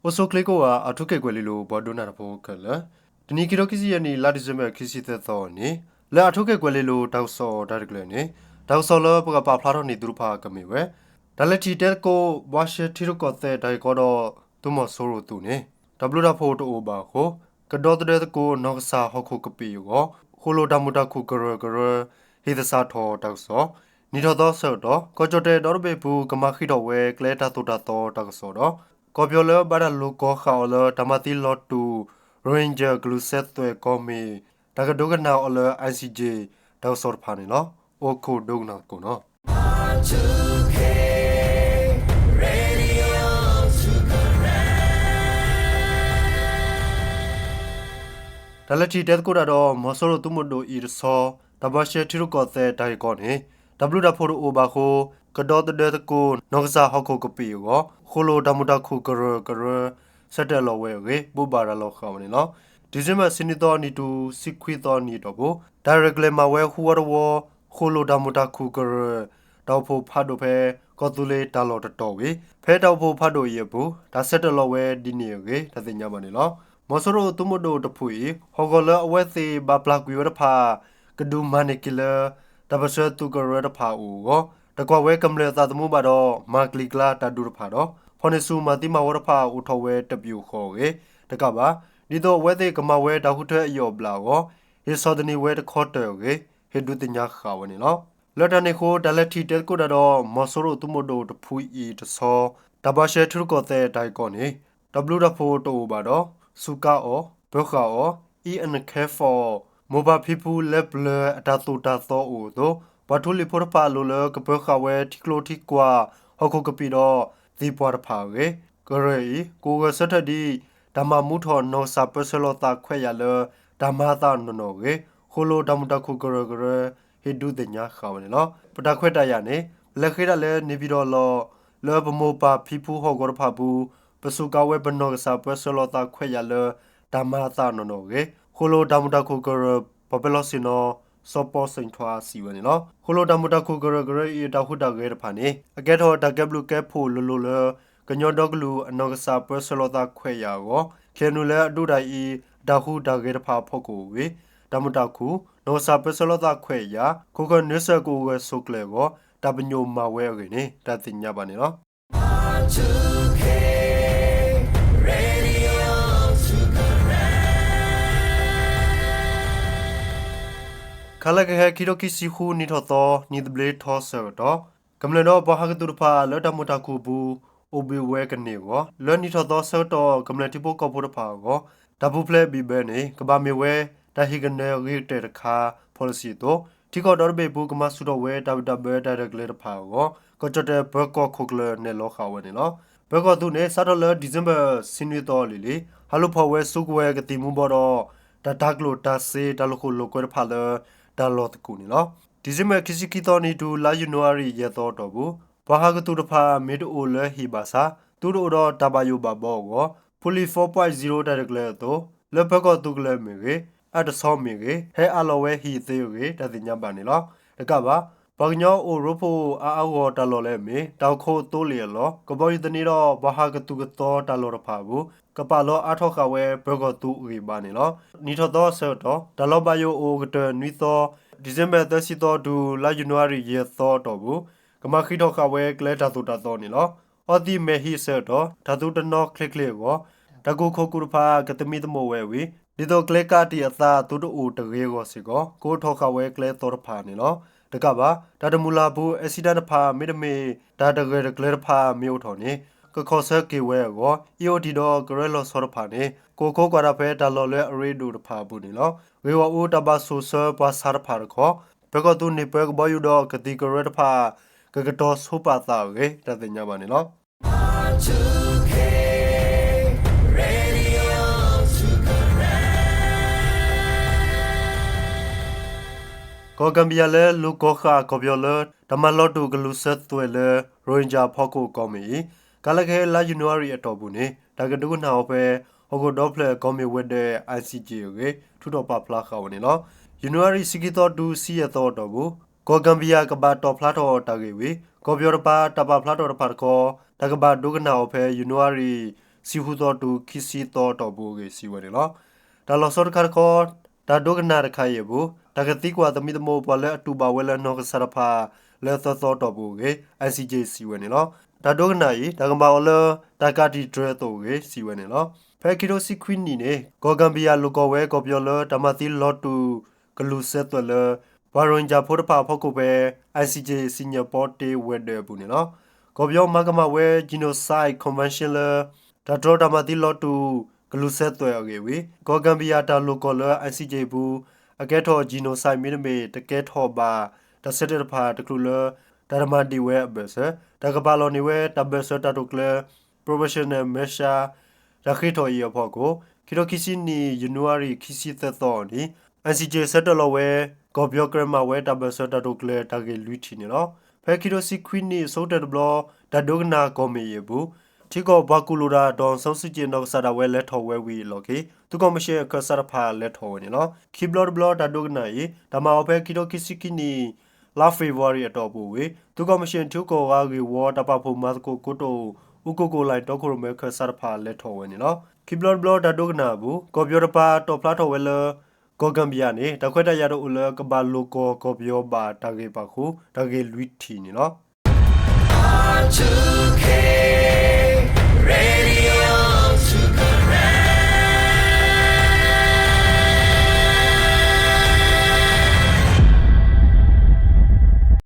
အိၣ်ဆူၣ်ချ့ကိးဂၤ အၣ်ထူခ့ၣ်ကွဲၤလ့လိၤ ပှၤဒိကနၣ်တၢ်ဖိခဲလၢာ်, တနံၤခံထိခံဆံယဲၢ်နံၣ် လါဒံၣ်စ့ဘၢၣ် ခံဆံသၢသီန့ၣ် လၢအၣ်ထူခ့ၣ်ကွဲၤလ့လိၤ တၢ်ကစီၣ်တၢ်ရဲၣ်တၢ်ကျဲၤန့ၣ် တၢ်ကစီၣ်လၢပကပာ်ဖျါထီၣ်န့ၢ်သုတဖၣ်ကမ့ၢ်ဝဲ တၢ်လဲၤထံၣ်တဲသကိး ဘှါရှဲထံရူၢ်ကီၢ်သဲးတၢ်ဂ့ၢ်ကီဒီး သုးမီၤစိရိၤသုးန့ၣ် တၢ်ဘျုးတၢ်ဖှိၣ်တအိၣ်ဘၣ်အဃိ ကဒီသဒၢသကိး နီၢ်ကစၢ်ဟီၣ်ခိၣ်ကပံာ်အဂီၢ် ဃိၣ်လိာ်တၢ်မုာ်တၢ်ခုၣ်ကရၢကရၢ ဟ့ၣ်သဆၣ်ထီၣ်တၢ်ကစီၣ်, နံၣ်ထီၣ်သီဆၢကတီၢ် ကီၢ်ကၠီၣ်တဲၣ်ဒီတဘ့ၣ်ပူၤ ကမၤဃံးထီၣ်ဝဲကျဲတၢ်သိၣ်တၢ်သီတၢ်ကစီၣ်ဒီး ကီၢ်ပယီၤလၢဘၣ်တၢ်လိာ်ကီၢ်ဃာ်အီၤလၢ တၢ်မၤသံလီၤတူာ် ရိၣ်ဟ့ၣ်ကၠၢၣ်ကလူးစဲးသွဲၣ်ကီၢ်မ့ၢ် တၢ်ကဒိကနၣ်အီၤလၢ ICJ တၢ်ကစီၣ်တဖၣ်န့ၣ်လီၤ. အိၣ်ခိးဒိကနၣ်သကိးနီၤ. တၢ်လဲၤထံၣ်တဲသကိးတၢ်ဒီး မီၤစိရိၤသုးမုၢ်ဒိၣ်အံၤတဆီ တၢ်ဘှါရှဲထံရူၢ်ကီၢ်သဲးတၢ်ဂ့ၢ်ကီန့ၣ် တၢ်ဘျုးတၢ်ဖှိၣ်တအိၣ်ဘၣ်အဃိ ကဒီသဒၢသကိး နီၢ်ကစၢ်ဟီၣ်ခိၣ်ကပံာ်အဂီၢ် ဃိၣ်လိာ်တၢ်မုာ်တၢ်ခုၣ်ကရၢကရၢ ဆၢတဲာ်လီၤဝဲအဂ့ၢ် ဘိးဘၣ်ရၤလီၤဃာ်ဝဲန့ၣ်လီၤ. ဒံၣ်စ့ဘၢၣ် ဆံနွံသီ နံၣ်တူၤ ဆံခွံသီနံၣ်အတီၢ်ပူၤ တၢ်ရဲၣ်ကျဲၤမၤဝဲဟူဝီတဝီ ဃိၣ်လိာ်တၢ်မုာ်တၢ်ခုၣ်ကရၢ တၢ်အိၣ်ဖှိၣ်ဖးဒိၣ်ဖဲ ကီၢ်သူလ့ၤတၢ်လီၢ်တတီၤဝံၤ ဖဲတၢ်အိၣ်ဖှိၣ်ဖးဒိၣ်အံၤအပူၤ တၢ်ဆၢတဲာ်လီၤဝဲဒ်န့ၣ်အဂ့ၢ် တၢ်သ့ၣ်ညါဘၣ်န့ၣ်လီၤ. မီၤစိရိၤသုးမုၢ်ဒိၣ်တဖုအံၤ ဟီၣ်ကဝီၤလၢအဝဲသ့ၣ်ဘၣ်ပျၢ်ကွံာ်ဝဲတဖၣ် ကဒုးမၤန့ၢ်က့ၤလၢ တၢ်ပၢၢ်ဆၢသုးကရၢတဖၣ်အအိၣ်အဂီၢ် တကွၢ်ဝဲကမျၢၢ်သးသမူဘၣ်ဒီး မၤကျံၤကျါတၢ်ဒုးတဖၣ်ဒီး ဖီၣ်န့ၢ်ဆူၣ်မၤသံမၤဝီတဖၣ်အိၣ်ထီၣ်ဝဲတပျုာ်ဃီအဂ့ၢ် တကးဘၣ် ဒ်သိးအဝဲသ့ၣ်ကမၤဝဲတၢ်ဃုထၢအယီၢ်အဘျးအဂီၢ် ဟ့ၣ်ဆီၣ်သနံးဝဲတခီတၢၢ်အဂ့ၢ် ဟ့ၣ်ဒုးသ့ၣ်ညါဃာ်ဝဲန့ၣ်လီၤ. လၢတၢ်န့ၣ်အဃိ တၢ်လဲၤထံၣ်တဲသကိးတၢ်ဒီး မီၤစိရိၤသုးမုၢ်ဒိၣ်တဖုအံၤတဆီ တၢ်ဘှါရှဲထံရူၢ်ကီၢ်သဲးတၢ်ဂ့ၢ်ကီန့ၣ် တၢ်ဘျုးတၢ်ဖှိၣ်တအိၣ်ဘၣ်ဒီး စူးကါအီၤ, ပၢၤဃာ်အီၤ, အံးအနခဲဖီၣ်, မိၢ်ပၢ်ဖံဖုလဲၤပျၢၤအတၢ်သိၣ်တၢ်သီအိၣ်အသိး ပှၤထူလံၤဖိတဖၣ်အလိၤလၢကပၢၤဃာ်ဝဲထံကျိထံကွၢ် ဟီၣ်ခိၣ်ကပံာ်ဒီး သံပှၢ်တဖၣ်အဂ့ၢ် ကရၢအံၤ ကအိၣ်ဂၢၢ်ဆၢထၢၣ်ဒ် တၢ်မၤမူထီၣ်နီၢ်ကစၢ်ပၢဆှၢလီၤသးခွဲးယာ်လၢ တၢ်မၤအသးနီၢ်နီၢ်အဂ့ၢ် ဃိၣ်လိာ်တၢ်မုာ်တၢ်ခုၣ်ကရၢကရၢ ဟ့ၣ်ဒုးသ့ၣ်ညါဃာ်ဝဲန့ၣ်လီၤ. ပတၢ်ခွဲးတၢ်ယာ်န့ၣ် လဲၤဃ့ဒၣ်လၢ နေပြည်တော် လီၤ လၢပမိၢ်ပၢ်ဖံဖုဟီၣ်ကဝီၤတဖၣ်အပူၤ ပစူးကါဝဲပနီၢ်ကစၢ်ပၢဆှၢလီၤသးခွဲးယာ်လၢ တၢ်မၤအသးနီၢ်နီၢ်အဂ့ၢ် ဃိၣ်လိာ်တၢ်မုာ်တၢ်ခုၣ်ကရၢ ပှၤပဲၤလီၢ်ဆ့ၣ်နီၤ စီၤပီစ့ၣ်ထွဲစံးဝဲန့ၣ်လီၤ. ဃိၣ်လိာ်တၢ်မုာ်တၢ်ခုၣ်ကရၢကရၢအံၤ အတၢ်ဟူးတၢ်ဂဲၤတဖၣ်န့ၣ် အကဲထီၣ်တၢ်ကဲဘျုးကဲဖှိၣ်လိၤလိၤလၢ ကညီဒီကလုာ်အနီၢ်ကစၢ်ပၢဆှၢလီၤသးခွဲးယာ်အဂီၢ် ခ့ၣ်အဲၣ်ယူၣ် လၢအဒူးတၢ်အံၤ အတၢ်ဟူးတၢ်ဂဲၤတဖၣ်အဖီခိၣ်အဂ့ၢ် တၢ်မုာ်တၢ်ခုၣ် နီၢ်ကစၢ်ပၢဆှၢလီၤသးခွဲးယာ် ခိၣ်ဃၢၤနွံဆၢၣ်ကအိၣ်ဂၢၢ်ဆိးကျၢၤအဂီၢ် တၢ်ပညိၣ်မၤဝဲအဂ့ၢ်န့ၣ် တၢ်သ့ၣ်ညါဘၣ်န့ၣ်လီၤ. ခါလၢကဟဲ ခံထိခံဆံဃု နံၣ်ထီၣ်သီ နံၣ်သဘျ့ထီဆၢကတီၢ် ကမျၢၢ်ဒီးပှၤဟးကသုၣ်တဖၣ်လၢတၢ်မုာ်တၢ်ခုၣ်အပူၤ အိၣ်ဘှံးဝဲကန့ၢ်အဂီၢ် လၢနံၣ်ထီၣ်သီဆၢကတီၢ် ကမျၢၢ်ထံဖိကီၢ်ဖိတဖၣ်အဂီၢ် တၢ်ပူၤဖျဲးဘံၣ်ဘၢန့ၣ် ကဘၣ်မ့ၢ်ဝဲ တၢ်ဟ့ၣ်ကနၢၤဂ့ၤကတၢၢ်တခါ policy အသိး ထံကီၢ်ဒီတဘ့ၣ်အပူၤ ကမၤဆူၣ်ထီၣ်ဝဲတၢ်ဘံၣ်တၢ်ဘၢတၢ်ရဲၣ်တၢ်ကျဲၤတဖၣ်အဂီၢ် ကီၢ်ကၠီၣ်တဲၣ်ပၢၤကီၢ်ခိၣ်ကျၢၢ်နဲၣ်လီၤဃာ်ဝဲန့ၣ်လီၤ. ပၢၤကီၢ်သုးန့ၣ် စးထီၣ်လၢ December ဆံနွံသီအလံၤလံၤ ဟးလူၤဖီၣ်ဝဲစုကဝဲၤကသံၣ်မူၤဘှီးဒီး တၢ်တၤကျိၣ်တၤစ့ တၢ်လိာ်ခိၣ်လိာ်ကွဲတဖၣ်လၢ တၢ်လီၢ်သကိးန့ၣ်လီၤ. December ခံဆံခံသီနံၤတုၤ လါယနူၤအါရံၤ ယဲၢ်သီအတီၢ်ပူၤ ပှၤဟးကသုၣ်တဖၣ် မ့ၢ်တအိၣ်လၢဟံၣ်ဘၣ်ဆၣ် သုတအိၣ်ဒီးတၢ်ဘၣ်ယိၣ်ဘၣ်ဘီအဂီၢ် Police four point zero တၢ်ရဲၣ်တၢ်ကျဲၤအသိး လၢပၢၤကီၢ်သုးကလၢၤမ့ၢ်ဂ့ၤ အၣ်တဆီမ့ၢ်ဂ့ၤ ဟဲအးလီၤဝဲဟံၣ်သ့အဂ့ၢ် တၢ်သ့ၣ်ညါဘၣ်န့ၣ်လီၤ. တကးဘၣ် ပှၤကညီအိၣ်ရိဖှိၣ်အါအါဂီၢ်ဂီၢ်တၢ်လီၢ်လၢအမ့ၢ် တၢ်အိၣ်ခိးသိလ့ၣ်အလီၢ် ကဘီယူၤသန့ဒီး ပှၤဟးကသုၣ်ကသီတၢ်လီၢ်တဖၣ်အပူၤ ကပာ်လီၤအါထီၣ်ဃာ်ဝဲပၢၤကီၢ်သုးအဂံၢ်အဘါန့ၣ်လီၤ. နံၣ်ထီၣ်သီအဆၢကတီၢ် တၢ်လီၤဘၣ်ယိၣ်အိၣ်ကတၢၢ်နွံသီ December သၢဆံသီတုၤ လါယနူၤအါရံၤ ယဲၢ်သီအတီၢ်ပူၤ ကမၤဃံးထီၣ်ဃာ်ဝဲကျဲတၢ်သိၣ်တၢ်သီန့ၣ်လီၤ. အီသံးမဲာ်ဟံးအဆၢကတီၢ် တၢ်သုတနီၤချ့ချ့အဂီၢ် တၢ်ကူၣ်ခိၣ်ကူၣ်တဖၣ် ကသမံသမိးဝဲဝံၤ ဒ်သိးကျဲကးတံာ်အသး သုတအိၣ်တဂ့ၤအဂီၢ်စ့ၢ်ကီး ကအိးထီၣ်ဃာ်ဝဲကျဲသီတဖၣ်န့ၣ်လီၤ. တကးဘၣ် တၢ်တမုာ်လၤအပူၤ accident တဖၣ် မ့တမ့ၢ် တၢ်တရဲၣ်တကျဲၤတဖၣ်မ့ၢ်အိၣ်ထီၣ်န့ၣ် ကခီၣ်ဆၢက့ၤဝဲအဂီၢ် အံၤအိၣ်တံၢ်ဒီးကရၢလီၤဆီတဖၣ်န့ၣ် ကအိၣ်ခိးကွၢ်တၢ်ဖဲတၢ်လီၢ်လၢအရ့ဒိၣ်တဖၣ်အပူၤန့ၣ်လီၤ. ဂ့ၢ်ဂီၢ်အူတၢ်ဘၣ်ဆိၣ်ဆၢပှၤဆါတဖၣ်တခီ ပၢၤကီၢ်သုးန့ၢ်ပၢကဘီယူၤဒီးကသံၣ်ကရၢတဖၣ် ကကတီၤဆိပာ်သးအဂ့ၢ် တၢ်သ့ၣ်ညါဘၣ်န့ၣ်လီၤ. ကီၢ်ကၣ်ဘံယါလၢလိာ်ကီၢ်ဃာ်ကီၢ်ပယီၤလၢ တၢ်မၤလီၤတူာ်ကလူးစဲးသွဲၣ်လၢ ရိၣ်ဟ့ၣ်ကၠၣ်အဖီခိၣ်ကီၢ်မ့ၢ်အံၤ ကလၢကဟဲလါယနူၤအါရံၤအတီၢ်ပူၤန့ၣ် တၢ်ကဒိကနၣ်အီၤဖဲ ဟီၣ်ခိၣ်ဒီဖျၢၣ်ကီၢ်မ့ၢ်ဝဲၤဒၢး ICJ အဂ့ၢ် ထုးထီၣ်ပာ်ဖျါဃာ်ဝဲန့ၣ်လီၤ. ယနူၤအါရံၤ ဆံခံသီတုၤ ဆံယဲၢ်သီအတီၢ်ပူၤ ကီၢ်ကၣ်ဘံယါကဘၣ်တီၣ်ဖျါထီၣ်တၢ်ဂ့ၢ်ဝံၤ ကီၢ်ပယီၤတပၤ တၢ်ပာ်ဖျါထီၣ်တဖၣ်တခီ တၢ်ကဘၣ်ဒိကနၣ်အီၤဖဲ ယနူၤအါရံၤ ဆံဃုသီတုၤ ခံဆံသီအတီၢ်ပူၤအဂ့ၢ် စံးဝဲန့ၣ်လီၤ. တၢ်လီၤဆီတခါတခီ တၢ်ဒိကနၣ်တခါအံၤအပူၤ တၢ်ကသံကွၢ်သမံသမိးပှၤလၢအတူၢ်ဘၣ်ဝဲလၢနီၢ်ကစၢ်တဖၣ် လၢသၢသီအတီၢ်ပူၤအဂ့ၢ် ICJ စံးဝဲန့ၣ်လီၤ. တၢ်ဒိကနၣ်အံၤ တၢ်ကမၤအီၤလၢ တၢ်ကးတံာ်တြၢၤအသိးအဂ့ၢ် စံးဝဲန့ၣ်လီၤ. ဖဲခံထိဆံခွံနံၣ်န့ၣ် ကီၢ် Gambia လိာ်ကွီၢ်ဝဲ ကီၢ်ပယီၤလၢတၢ်မၤသံလီၤတူာ် ကလူၤစဲသွဲၣ်လၢ ပှၤရိၣ်ဟ့ၣ်ကၠၣ်ဖိတဖၣ်အဖီခိၣ်ဖဲ ICJ စံၣ်ညီၣ်ပီတ့ဝဲၤဒၢးအပူၤန့ၣ်လီၤ. ကီၢ်ပယီၤမၤကမၣ်ဝဲ Genocide Convention လၢ တၢ်တြီတၢ်မၤသံလီၤတူာ် ကလူၤစဲသွဲၣ်အဂ့ၢ်ဝံၤ ကီၢ် Gambia တၢ်လိာ်ကွီၢ်လၢ ICJ အပူၤ အကဲထီၣ် Genocide မ့တမ့ၢ် တကဲထီၣ်ဘၣ် တၢ်ဆၢတဲာ်တဖၣ်တချုးလၢ တၢ်တမၤဒံးဝဲအဘၢၣ်စၢၤ တၢ်ကပာ်လီၤန့ၢ်ဝဲ တၢ်ဘၢၣ်စၢၤတၢ်တိာ်ကျဲၤ Proportional Measure တၢ်ဃ့ထီၣ်အံၤအဖီခိၣ် ခံထိခံဆံနံၣ် January ခံဆံသၢသီအနံၤ ICJ ဆၢတဲာ်လီၤဝဲ ကီၢ်ပယီၤကြၢးမၤဝဲတၢ်ဘၢၣ်စၢၤတၢ်တိာ်ကျဲၤတၢ်ဂ့ၢ်လွံၢ်ထံၣ်န့ၣ်လီၤ. ဖဲခံထိဆံခွံနံၣ်အဆိကတၢၢ်တဘျီ တၢ်ဒိကနၣ်ကီၢ်မ့ၢ်အံၤအပူၤ ထံကီၢ်ပှၤကူၣ်လိာ်တၢ် ဒီးဆၢၣ်စံၣ်ကၠ့ၣ်နီၢ်ကစၢ်ဒၣ်ဝဲလဲၤထီၣ်ဝဲဝံၤအလီၢ်ခံ သုးကီၣ်မံၣ်ၡ့ၣ်အခၢၣ်စးတဖၣ်လဲၤထီၣ်ဝဲန့ၣ်လီၤ. ခံဘျီတဘျီတၢ်ဒိကနၣ်အံၤ တၢ်မၤအီၤဖဲခံထိခံဆံခံနံၣ် လါ February အတီၢ်ပူၤဝံၤ သုးကီၣ်မံၣ်ၡ့ၣ်ထံဂုၤကီၢ်ဂၤဂ့ၢ်ဝီတၢ်ပာ်ဖှိၣ်မၤသကိးကိတိာ် အူကိၣ်ကိၣ်လၢ် တီခိၣ်ရိၣ်မဲအခၢၣ်စးတဖၣ်လဲၤထီၣ်ဝဲန့ၣ်လီၤ. ခံဘျီတဘျီတၢ်ဒိကနၣ်အပူၤ ကီၢ်ပယီၤတပၤတီၣ်ဖျါထီၣ်ဝဲလၢ ကီၢ် Gambia န့ၣ် တၢ်ခွဲးတၢ်ယာ်တအိၣ်လၢကဘၣ်လိာ်ကွီၢ်ကီၢ်ပယီၤဘၣ်တၢ်ဂ့ၢ်ပာ်ဃုာ် တၢ်ဂ့ၢ်လွံၢ်ထံၣ်န့ၣ်လီၤ.